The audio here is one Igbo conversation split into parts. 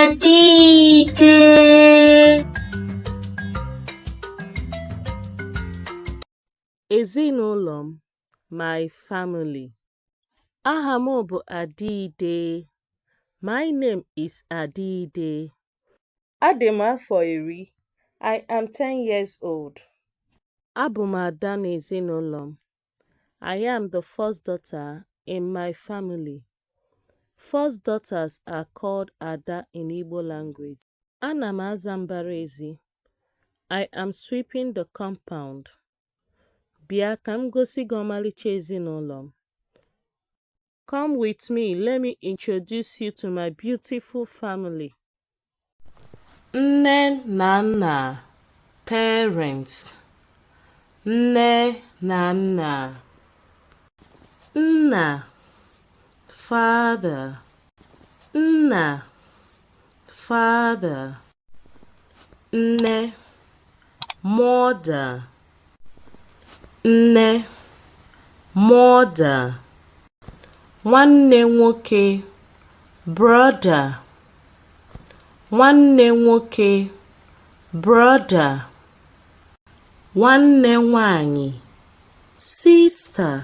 Adịide. Ezinụlọ m, my family. Aha m bụ Adịide. My name is Adịide. Adị m afọ 10. I am 10 years old. Abụ m ada n'ezinụlọ m. I am the first daughter in my family. First daughters are called Ada in Igbo language. Ana m aza mbara ezi. I am sweeping the compound. Bịa ka m gosi gị ọmalịcha ezinụlọ m. Come with me, let me introduce you to my beautiful family. Nne na nna, parents. Nne na nna. Nna, father. Nna, father. Nne, mother. Nne, mother. Nwanne nwoke, brother. Nwanne nwoke, brother. Nwanne nwanyị, sister.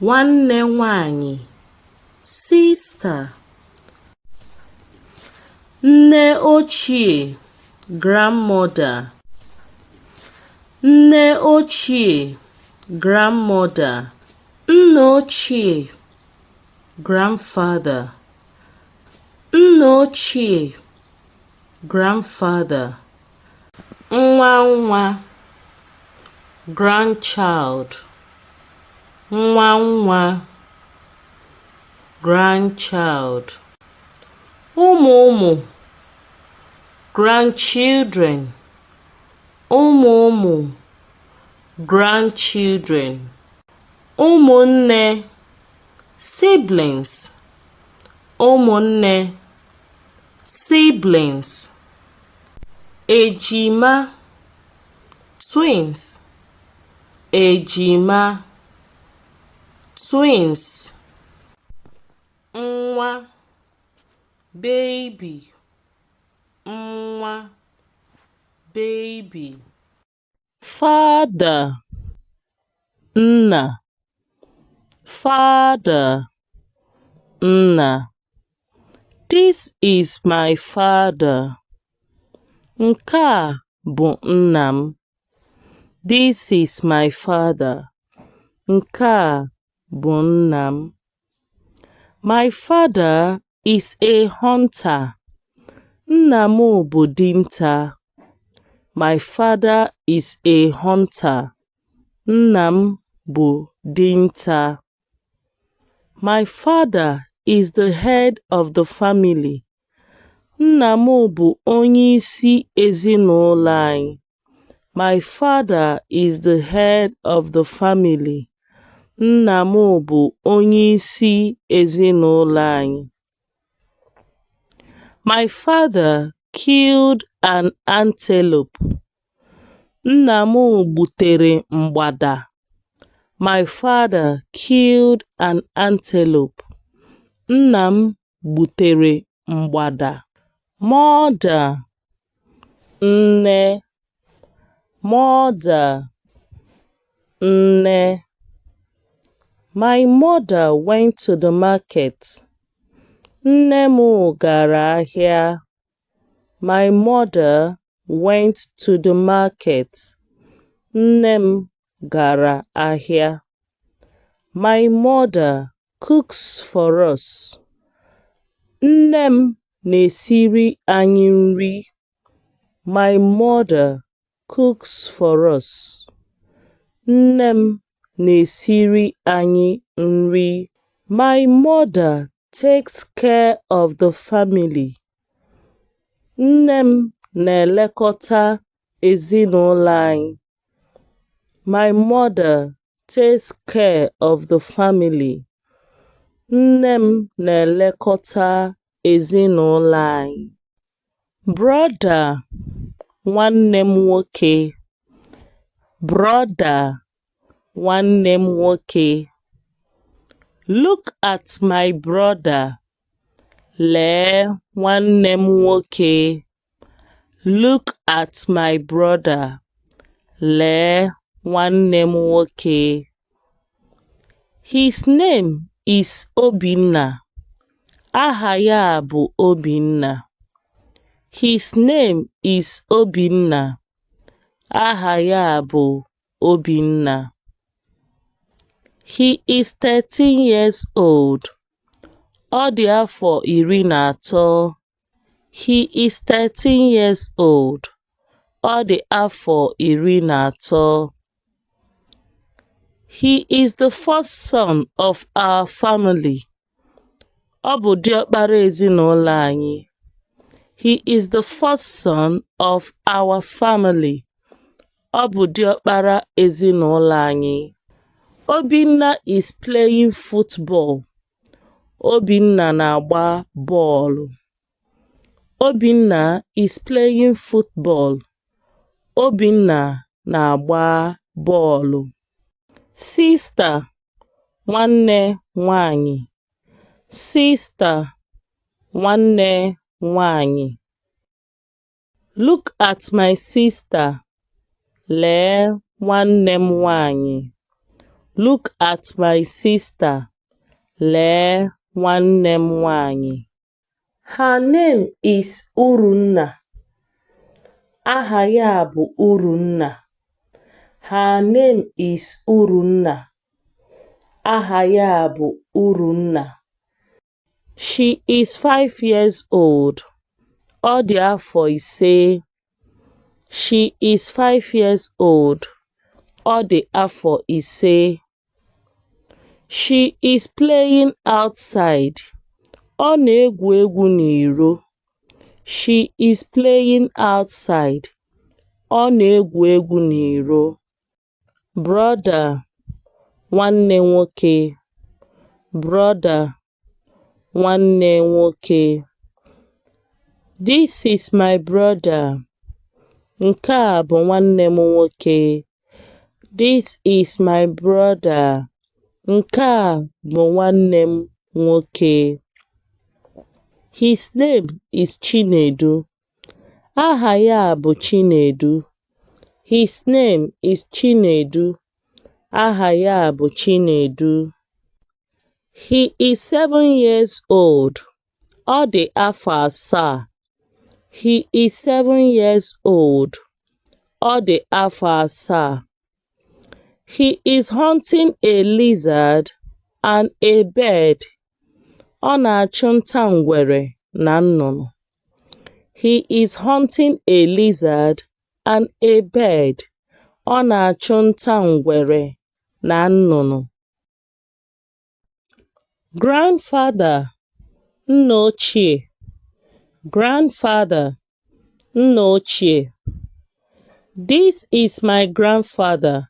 Nwanne nwanyị, sister. Nne ochie, grandmother. Nne ochie, grandmother. Nna ochie, grandfather. Nna ochie, grandfather. Nwa nwa, grandchild. Nwa nwa, grandchild. Ụmụ ụmụ, grandchildren. Ụmụ ụmụ, grandchildren. Ụmụnne, siblings. Ụmụnne, siblings. Ejima, twins. Ejima, twins. Nwa, baby. Nwa, baby. Father, nna. Father, nna. This is my father. Nke a bụ nna m. This is my father. Nke a bụ nna m. My father is a hunter. Nna m bụ dinta. My father is a hunter. Nna m bụ dinta. My father is the head of the family. Nna m bụ onye isi ezinụlọ anyị. My father is the head of the family. Nna m bụ onye isi ezinụlọ anyị. My father killed an antelope. Nna m gbutere mgbada. My father killed an antelope. Nna m gbutere mgbada. Mother, nne. Mother, nne. My mother went to the market. Nne m gara ahịa. My mother went to the market. Nne m gara ahịa. My mother cooks for us. Nne m na-esiri anyị nri. My mother cooks for us. Nne m na-esiri anyị nri. My mother takes care of the family. Nne m na-elekọta ezinụlọ anyị. My mother takes care of the family. Nne m na-elekọta ezinụlọ anyị. Brother, nwanne m nwoke. Brother, nwanne m nwoke. Look at my brother. Lee nwanne m nwoke. Look at my brother. Lee nwanne m nwoke. His name is Obinna. Aha ya bụ Obinna. His name is Obinna. Aha ya bụ Obinna. He is 13 years old. Ọ dị afọ 13. He is 13 years old. Ọ dị afọ 13. He is the first son of our family. Ọ bụ diọkpara ezinụlọ anyị. He is the first son of our family. Ọ bụ diọkpara ezinụlọ anyị. Obinna is playing football. Obinna na-agba bọọlụ. Obinna is playing football. Obinna na-agba bọọlụ. Sister, nwanne nwanyị. Sister, nwanne nwanyị. Look at my sister. Lee nwanne m nwanyị. Look at my sister. Lee nwanne m nwanyị. Her name is Urunna. Aha ya bụ Urunna. Her name is Urunna. Aha ya bụ Urunna. She is 5 years old. Ọ dị afọ 5. She is 5 years old. Ọ dị afọ 5. She is playing outside. Ọ na-egwu egwu n'iro. She is playing outside. Ọ na-egwu egwu n'iro. Brother, nwanne nwoke. Brother, nwanne nwoke. This is my brother. Nke a bụ nwanne m nwoke. This is my brother. Nke a bụ nwanne m nwoke. His name is Chinedu. Aha ya bụ Chinedu. His name is Chinedu. Aha ya bụ Chinedu. He is 7 years old. Ọ dị afọ 7. He is 7 years old. Ọ dị afọ 7. He is hunting a lizard and a bird. Ọ na-achụ nta ngwere na nnụnụ. He is hunting a lizard and a bird. Ọ na-achụ nta ngwere na nnụnụ. Grandfather, nna ochie. Grandfather, nna ochie. This is my grandfather.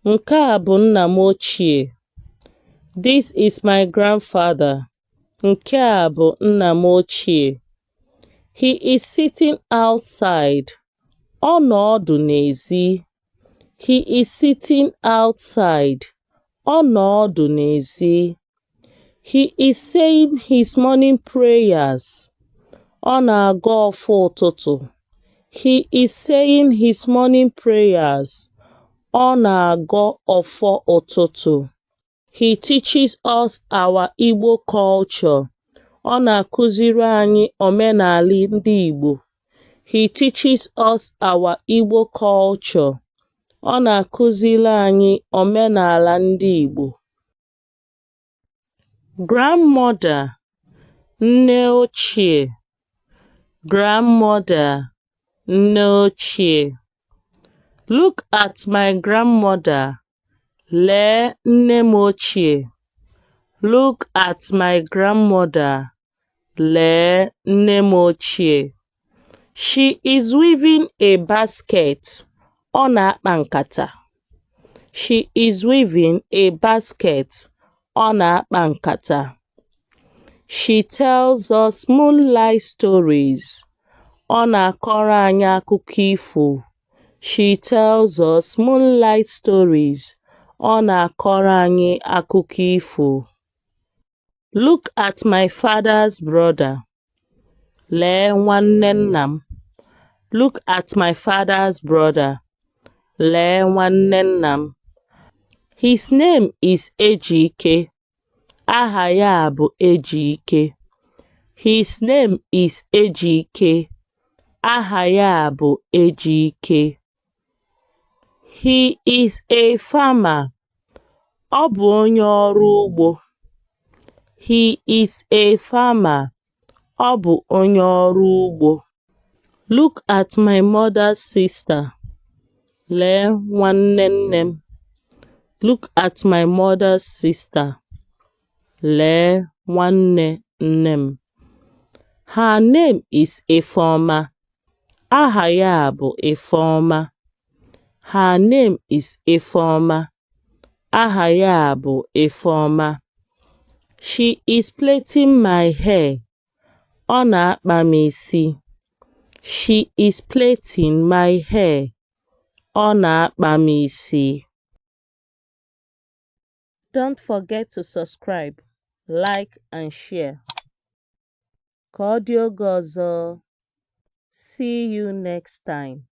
Nke a bụ nna m ochie. This is my grandfather. Nke a bụ nna m ochie. He is sitting outside. Ọ nọ ọdụ n'èzí. He is sitting outside. Ọ nọ ọdụ n'èzí. He is saying his morning prayers. Ọ na-agọ ọfọ ụtụtụ. He is saying his morning prayers. Ọ na-agọ ọfọ ụtụtụ. He teaches us our Igbo culture. Ọ na-akụziri anyị omenala ndị Igbo. He teaches us our Igbo culture. Ọ na-akụziri anyị omenala ndị Igbo. Grandmother, nne ochie. Grandmother, nne ochie. Look at my grandmother. Lee nne m ochie. Look at my grandmother. Lee nne m ochie. She is weaving a basket. Ọ na-akpa nkata. She is weaving a basket. Ọ na-akpa nkata. She tells us moonlight stories. Ọ na-akọrọ anyị akụkọ ifo. She tells us moonlight stories. Ọ na-akọrọ anyị akụkọ ifo. Look at my father's brother. Lee nwanne nna m. Look at my father's brother. Lee nwanne nna m. His name is Ejike. Aha ya bụ Ejike. His name is Ejike. Aha ya bụ Ejike. He is a farmer. Ọ bụ onye ọrụ ugbo. He is a farmer. Ọ bụ onye ọrụ ugbo. Look at my mother's sister. Lee nwanne nne m. Look at my mother's sister. Lee nwanne nne m. Her name is Ifeoma. Aha ya bụ Ifeoma. Her name is Ifeoma. Aha ya bụ Ifeoma. She is plaiting my hair. Ọ na-akpa m isi. She is plaiting my hair. Ọ na-akpa m isi. Don't forget to subscribe, like and share. Ka ọ dị oge ọzọ. See you next time.